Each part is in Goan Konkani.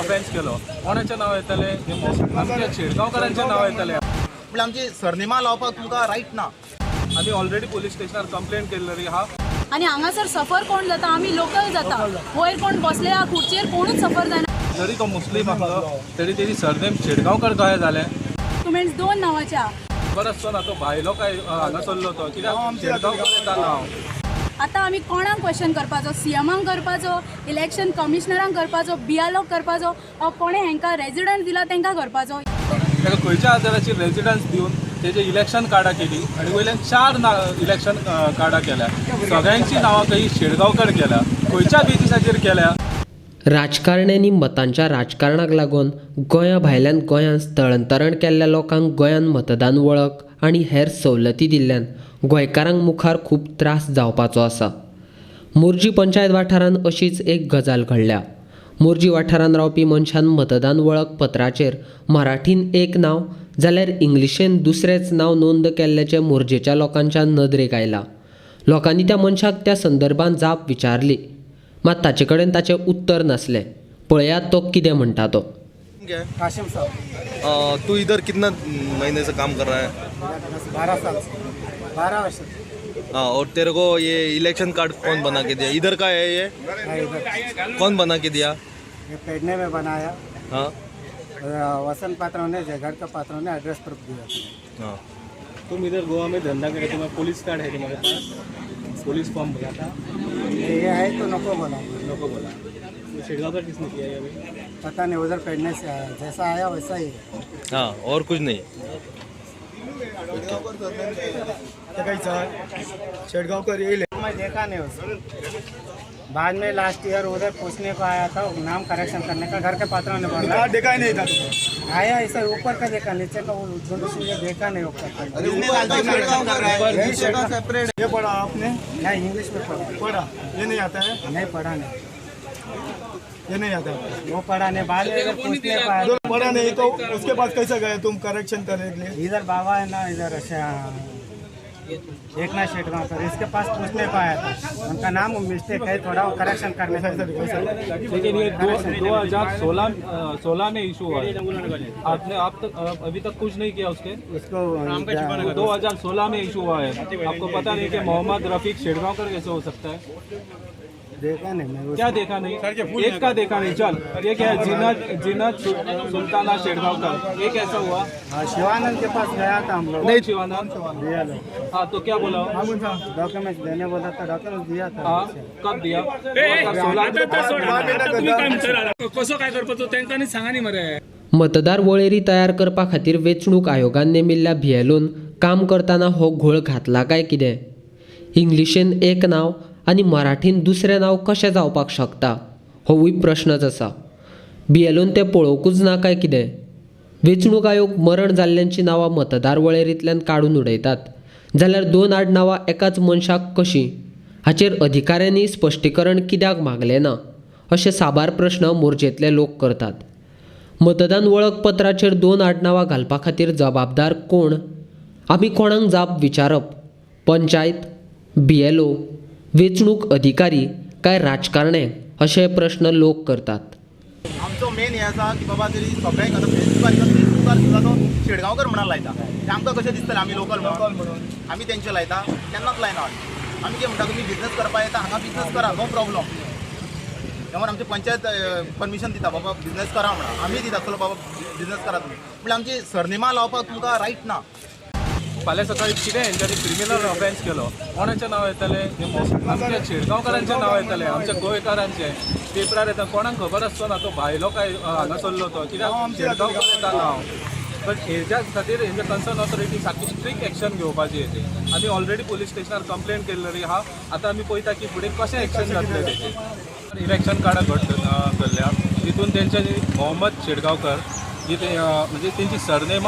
ऑफेन्स केलो, कोणाचें नांव येतलें? आमच्या शेडगांवकारांचें नांव येतलें. म्हळ्यार आमची सरनेमा लावपाक तुमकां रायट ना. आमी ऑलरेडी पोलीस स्टेशनार कंप्लेन केल्ली आहा. आनी हांगासर सफर कोण जाता? आमी लोकल जाता. वयर कोण बसले आहा खुर्चेर, कोणूच सफर जायना. जरी तो मुस्लीम आसलो तरी तेजी सरनेम शेडगांवकर कशें जालें? डॉक्युमेंट्स दोन नांवाचे आहा. खबर आसचो ना तो भायलो काय हांगा सरलो तो, कित्याक शेडगांवकर येता नांव. आतां आमी कोणाक क्वेश्चन करपाचो? सीएमाक करपाचो, इलेक्शन कमिशनरांक करपाचो, बीएलओक करपाचो, ओ कोणें हांकां रेजिडन्स दिला तांकां करपाचो? ताका खंयच्या आधाराचेर रेजिडन्स दिवन तेजे इलेक्शन कार्डां केली आनी वयल्यान चार ना इलेक्शन कार्डां केल्या, सगळ्यांची नांवां खंय शेडगांवकर केल्या, खंयच्या बेजिसाचेर केल्या? राजकारण्यांनी मतांच्या राजकारणाक लागून गोंया भायल्यान गोंयांत स्थलांतरण केल्ल्या लोकांक गोंयांत मतदान वळख आनी हेर सवलती दिल्ल्यान गोंयकारांक मुखार खूब त्रास जावपाचो आसा. मोरजी पंचायत वाठारांत अशीच एक गजाल घडल्या. मोरजी वाठारांत रावपी मनशान मतदान वळख पत्राचेर मराठीन एक नांव जाल्यार इंग्लिशेन दुसरेंच नांव नोंद केल्ल्याचें मोरजेच्या लोकांच्या नदरेक आयलां. लोकांनी त्या मनशाक त्या संदर्भात जाप विचारली, मात ताचे कडेन ताचें उत्तर नासलें. पळयात तो कितें म्हणटा तो. काशिम साहब. तू इधर कितना महीने से काम कर रहा है? 10-12 साल से, 12 वर्ष से. हाँ, और तेरे को ये इलेक्शन कार्ड कौन बना के दिया? इधर का है ये? है इधर. कौन बना के दिया? ये पेडने में बनाया. हाँ. और वसंत पात्रों ने, जयगढ़ का पात्रों ने एड्रेस प्रूफ दिया. हाँ. तुम इधर गोवा में धंधा करे, तुम्हारा पुलिस कार्ड है तुम्हारे पास? पुलिस फॉर्म भरा था? ये है तो नको बोला. लोगों को बोला. तो छिड़काव का किसने किया है अभी? पता नहीं, उधर पेडने से आया, जैसा आया वैसा ही है. हाँ, और कुछ नहीं. शेडगांवकर येईल. मैं देखा नहीं उसको. बाद में लास्ट ईयर उधर पूछने को आया था, नाम करेक्शन करने का, घर के पात्रों ने बोला. कार्ड देखा ही नहीं था तुमने? आया ऐसा, ऊपर का देखा, नीचे का वो ये देखा नहीं ऊपर का. यही सेपरेट ये पढ़ा आपने? नहीं, इंग्लिश में पढ़ा. पढ़ा, ये नहीं आता है? नहीं, पढ़ा नहीं. ये नहीं आता है? वो पढ़ा नहीं. बाद में इधर पूछने को आया. जो पढ़ा नहीं तो उसके पास कैसे गए तुम करेक्शन करने के लिए? इधर बाबा है ना इधर, अच्छा, एक ना शेटगांव इसके पास पूछने को आया था. उनका नाम मिस्टेक है थोड़ा, वो करेक्शन करने को. लेकिन ये 2016 में इशू हुआ है. आपने आप तक अभी तक कुछ नहीं किया उसके? उसको 2016 में इशू हुआ है, आपको पता नहीं कि मोहम्मद रफीक शेडगांवकर कैसे हो सकता है? देखा नहीं मैं. क्या देखा नहीं? एक का देखा नहीं. चल, ये क्या है? जीनत, जीनत सुल्ताना शेडगांवकर, ये कैसा हुआ? हाँ, शिवानंद के पास गया था हम लोग. नहीं, शिवानंद. दिया लोग. हाँ, तो क्या बोला? डॉक्यूमेंट्स देने बोला था, डॉक्यूमेंट्स दिया था. हाँ, कब दिया? 2016. कसो काय करपाचो तेंकांनी सांगा न्ही मरे. मतदार वळेरी तयार करपा खातीर वेंचणूक आयोगान नेमिल्ल्या बीएलओन काम करतना हो घोळ घातला काय कितें? इंग्लिशेन एक नांव आनी मराठीन दुसरें नांव कशें जावपाक शकता, होवूय प्रश्नच आसा. बीएलओन तें पळोवंकूच ना काय कितें? वेंचणूक आयोग मरण जाल्ल्यांचीं नांवां मतदार वळेरींतल्यान काडून उडयतात जाल्यार दोन आडनांवां एकाच मनशाक कशीं, हाचेर अधिकाऱ्यांनी स्पश्टीकरण कित्याक मागलें ना, अशे साबार प्रश्न मोरजेंतले लोक करतात. मतदान वळखपत्राचेर दोन आडनांवां घालपा खातीर जबाबदार कोण? आमी कोणाक जाप विचारप? पंचायत, बीएलओ, वेंचणूक अधिकारी काय राजकारणे, अशे प्रश्न लोक करतात. आमचो मेन हें आसा की बाबा तरी सगळ्यांक आतां फेसबुकार, फेसबुकार सुद्दां तो शेडगांवकर म्हणून लायता, ते आमकां कशें दिसतलें? आमी लोकल म्हणून आमी तेंचे लायता? केन्नाच लायना. आमी कितें म्हणटा, तुमी बिजनस करपा येता हांगा, बिजनस करा, नो प्रॉब्लम. त्यामुळे आमची पंचायत परमिशन दिता, बाबा बिजनस करा म्हणून. आमी दिता, चलो बाबा बिजनस करा तुमी, म्हळ्यार आमची सरनेमा लावपाक तुमकां रायट ना. फाल्यां सकाळी कितें हेंच्यांनी क्रिमिनल ऑफेन्स केलो, कोणाचें नांव येतलें? आमच्या शेडगांवकारांचें नांव येतलें, आमच्या गोंयकारांचें पेपरार येता. कोणाक खबर आसचो ना तो भायलो काय हांगा सरलो तो, कित्याक शेडगांवकर येता नांव? बट हेज्या खातीर हेंच्या कन्सर्न ऑथॉरिटी सारकी स्ट्रिक्ट एक्शन घेवपाची हेजेर. आमी ऑलरेडी पोलीस स्टेशनार कंप्लेन केल्ली आहा. आतां आमी पळयता की फुडें कशें एक्शन जातलें तेजेर. इलेक्शन कार्डां घट धरल्या, तितून तेंच्यांनी मोहम्मद शेडगांवकर ही ते म्हणजे तेंची सरनेम,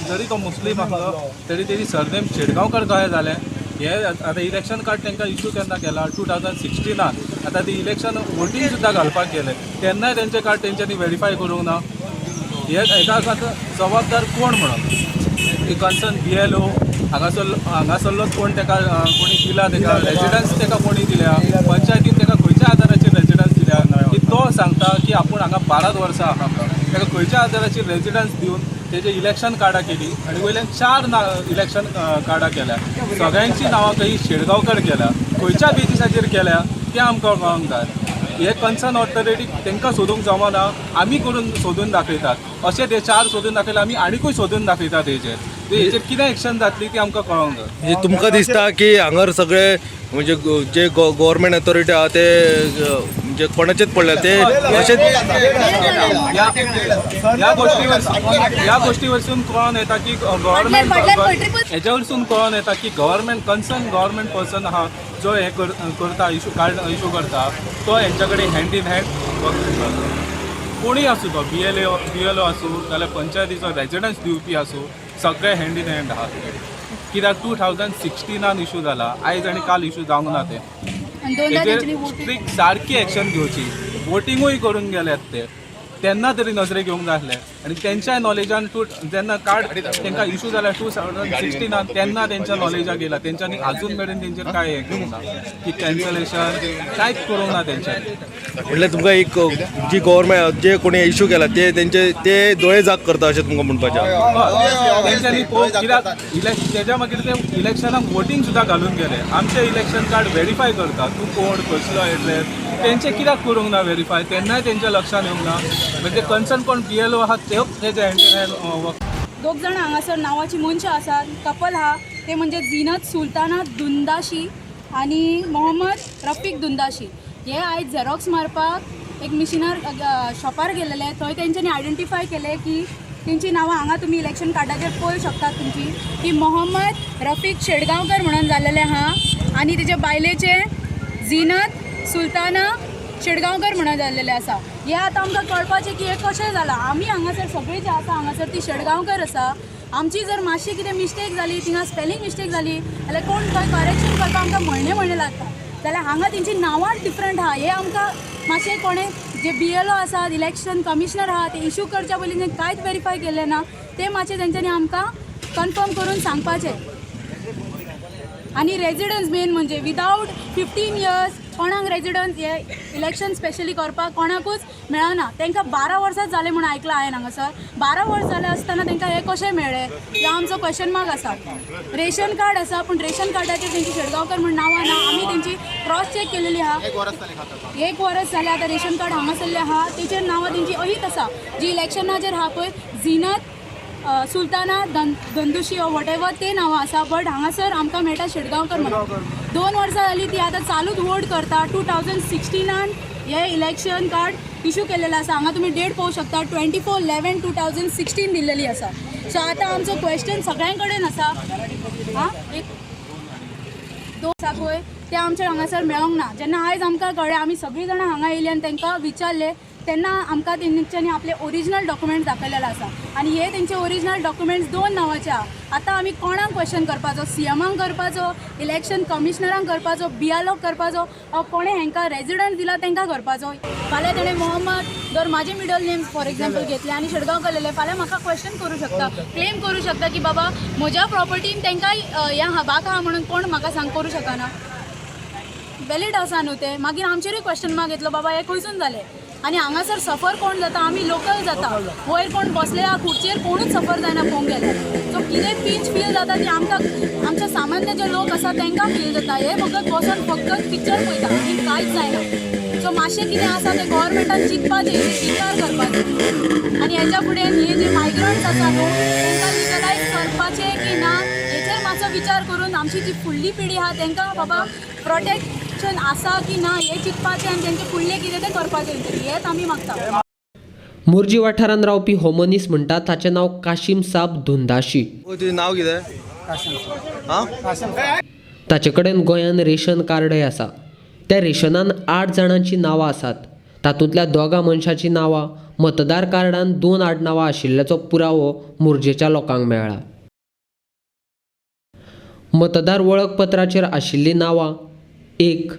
जरी तो मुस्लीम आसलो तरी तेजी सरनेम शेडगांवकर कशें जालें? हे आतां इलेक्शन कार्ड तांकां इशू केन्ना केला? 2016. आतां ती इलेक्शन वोटींग सुद्दां घालपाक गेले तेन्नाय तेंचें कार्ड तेंच्यांनी वेरीफाय करूंक ना. हे हेका आतां जबाबदार कोण म्हणून? कन्सर्न बीएलओ हांगासर, हांगासरलोच कोण तेका कोणी दिला तेका रेजिडन्स? तेका कोणी दिल्या? पंचायतीन तेका खंयच्या आधाराचेर रेजिडन्स दिल्या की तो सांगता की आपूण हांगा 12 वर्सां आहा म्हणून. ताका खंयच्या आधाराचेर रेजिडन्स दिवन तेजे इलेक्शन कार्डां केली आनी वयल्यान 4 इलेक्शन कार्डां केल्या, सगळ्यांची नांवां खंय शेडगांवकर केल्या, खंयच्या बेजिसाचेर केल्या तें आमकां कळोंक जाय. हे कन्सर्न ऑथॉरिटी तांकां सोदूंक जमना, आमी करून सोदून दाखयतात. अशें ते 4 सोदून दाखयले, आमी आनिकूय सोदून दाखयतात. हेजेर हेजेर कितें एक्शन जातली ती आमकां कळोंक जाय. म्हणजे तुमकां दिसता की हांगर सगळे म्हणजे जे गव्हर्मेंट ऑथॉरिटी आहा ते म्हणजे कोणाचेच पडल्या ते अशेंच ह्या गोष्टीवरसून कळोन येता की गव्हर्मेंट फाटल्यान हेज्या वरसून कळोन येता की गव्हर्मेंट कन्सर्न गव्हर्मेंट पर्सन आहा जो हे करता इशू कार्ड इशू करता तो हेंच्या कडेन हँड इन हँड वर्क करता. कोणूय आसूं, तो बीएलओ आसूं नाल्यार पंचायतीचो रेजिडन्स दिवपी आसूं, सगळे हँड इन हँड आहा. कित्याक 2016 इशू जाला, आयज आनी काल इशू जावंक ना ते. तेजेर स्ट्रिक्ट सारकी एक्शन घेवची. वोटिंगूय करून गेल्यात ते, तेन्ना तरी नजरेक येवंक जाय आसलें. आनी तेंच्याय नॉलेजान जेन्ना कार्ड तेंकां इशू जाल्या 2016 तेन्ना तेंच्या नॉलेजाक येयला. तेंच्यांनी आजून मेरेन तेंचेर कांय हें करूंक ना की कॅन्सलेशन कांयच करूंक ना तेंच्यांनी. म्हणल्यार तुमकां एक जी गव्हर्मेंट जे कोणी इशू केला ते तेंचे ते दोळे जाग करता अशें तुमकां म्हणपाचें आहा. तेंच्यांनी कित्याक तेज्या मागीर ते इलेक्शनाक वोटींग सुद्दां घालून गेले. आमचें इलेक्शन कार्ड वेरीफाय करता, तूं कोण, कसलो एड्रेस, तेंचें कित्याक करूंक ना वेरीफाय, तेन्नाय तेंच्या लक्षान येवंक ना. म्हणजे कन्सर्न कोण बीएलओ आहा ते तेजे हँड इन हँड वर्क. दोग जाण हांगासर नांवाची मनशां आसात, कपल आहा, ते म्हणजे झिनत सुलताना दुंदाशी आनी मोहम्मद रफीक दुंदाशी. हे आयज झेरॉक्स मारपाक एक मिशिनार शॉपार गेलेले, थंय तेंच्यांनी आयडेंटिफाय केलें की तेंची नांवां हांगा तुमी इलेक्शन कार्डाचेर पळोवंक शकतात तुमची की मोहम्मद रफीक शेडगांवकर म्हणून जाल्लेलें आहा आनी तेजे बायलेचें झिनत सुलताना शेडगांवकर म्हणून जाल्लेलें आसा. हें आतां आमकां कळपाचें की हें कशें जालां. आमी हांगासर सगळीं जी आसा हांगासर ती शेडगांवकर आसा. आमची जर मातशी कितें मिस्टेक जाली, थिंगा स्पेलिंग मिस्टेक जाली जाल्यार कोण थंय करेक्शन करपाक आमकां म्हयने म्हयने लागता. जाल्यार हांगा तेंची नांवांच डिफरंट आहा. हें आमकां मातशें कोणें जे बीएलओ आसात, इलेक्शन कमिशनर आहा, ते इशू करच्या पयलीं तें कांयच वेरीफाय केलें ना, तें मातशें तेंच्यांनी आमकां कन्फर्म करून सांगपाचें. आनी रेजिडन्स मेन म्हणजे विदावट 15 इयर्स कोणाक रेजिडन्स हे इलेक्शन स्पेशली करपाक कोणाकूच मेळना. तांकां 12 वर्सां जालें म्हूण आयकलां हांवें हांगासर. 12 वर्स जालें आसतना तांकां हें कशें मेळ्ळें हो आमचो क्वेश्चन मार्क आसा. रेशन कार्ड आसा पूण रेशन कार्डाचेर तेंची शेडगांवकर म्हूण नांवां ना. आमी तेंची क्रॉस चॅक केलेली आहा. 1 वरस जालें आतां रेशन कार्ड हांगासरलें आहा, तेचेर नांवां तेंची अहीच आसा. जी इलेक्शनाचेर आहा पळय झिनत सुलताना धंदुशी वो वॉटेवर ते नांवां आसा, बट हांगासर आमकां मेळटा शेडगांवकर म्हणून. 2 वर्सां जालीं ती आतां चालूच वोट करता. 2016 हे इलेक्शन कार्ड इशू केलेलें आसा. हांगा तुमी डेट पळोवंक शकता, 24/11/2016 दिल्लेली आसा. सो आतां आमचो क्वेश्चन सगळ्यां कडेन आसा. आं, एक 2 आसा पळय ते आमच्या हांगासर मेळोंक ना. जेन्ना आयज आमकां कळ्ळें, आमी सगळीं जाणां हांगा येयली आनी तांकां विचारलें, तेन्ना आमकां तेंच्यांनी आपले ओरिजिनल डॉक्युमेंट्स दाखयलेले आसा. आनी हे तेंचे ओरिजिनल डॉक्युमेंट्स 2 नांवाचे आहा. आतां आमी कोणाक क्वेश्चन करपाचो, सीएमाक करपाचो, इलेक्शन कमिशनरांक करपाचो, बीएलओक करपाचो, वो कोणें हेंकां रेजिडंट दिला तांकां करपाचो. फाल्यां तेणें मोहम्मद जर म्हाजें मिडल नेम फॉर एग्जाम्पल घेतलें आनी शेडगांव केलेलें, फाल्यां म्हाका क्वेश्चन करूं शकता, क्लेम करूं शकता की बाबा म्हज्या प्रॉपर्टीन तांकां हें हबाक आहा म्हणून कोण म्हाका सांग करूं शकना. वॅलीड आसा न्हू तें. मागीर आमचेरूय क्वेश्चन मार्क येतलो, बाबा हें खंयसून जालें. आनी हांगासर सफर कोण जाता, आमी लोकल जाता. वयर कोण बसले आहा खुर्चेर कोणूच सफर जायना पळोवंक गेल्यार. सो कितें पिंच फील जाता ती आमकां, आमच्या सामान्य जे लोक आसा तांकां फील जाता. हे फकत बसोन फक्त पिक्चर पळयता आनी कांयच जायना. सो मातशें कितें आसा तें गव्हर्मेंटान चिंतपाचें, विचार करपाचें. आनी हेच्या फुडें हे जे मायग्रंट्स आसा न्हू तांकां लिगलायज करपाचें की ना हेचेर मातसो विचार करून आमची जी फुडली पिढी आहा तांकां बाबा प्रोटेक्शन आसा की ना हें चिंतपाचें आनी तेंचें फुडलें कितें तें करपाचें, हेंच आमी मागता. मोरजी वाठारांत रावपी हो मनीस म्हणटा ताचें नांव काशीम साब धुंदाशी. तुजें नांव कितें? आं, ताचे कडेन गोंयान रेशन कार्डय आसा. त्या रेशनान 8 जाणांची नांवां आसात. तातूंतल्या 2 मनशाचीं नांवां मतदार कार्डान 2 आडनांवां आशिल्ल्याचो पुरावो मोरजेच्या लोकांक मेळ्ळा. मतदार वळखपत्राचेर आशिल्लीं नांवां 1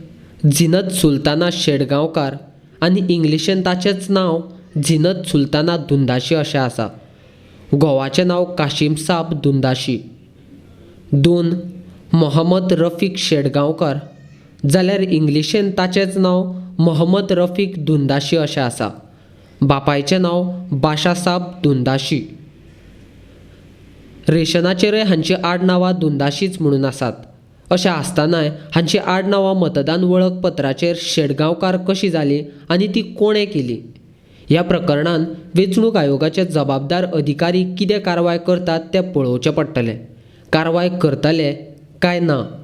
झिनत सुलताना शेडगांवकार आनी इंग्लिशेन ताचेंच नांव झिनत सुलताना धुंदाशी अशें आसा. घोवाचें नांव काशीम साब धुंदाशी. 2 मोहम्मद रफीक शेडगांवकर जाल्यार इंग्लिशेन ताचेंच नांव मोहम्मद रफीक दुंदाशी अशें आसा. बापायचें नांव बाशासाब दुंदाशी. रेशनाचेरय हांची आडनांवां दुंदाशीच म्हणून आसात. अशें आसतनाय हांची आडनांवां मतदान वळखपत्राचेर शेटगांवकार कशी जाली आनी ती कोणें केली? ह्या प्रकरणान वेंचणूक आयोगाचे जबाबदार अधिकारी कितें कारवाय करतात तें पळोवचें पडटलें. कारवाय करतले काय ना?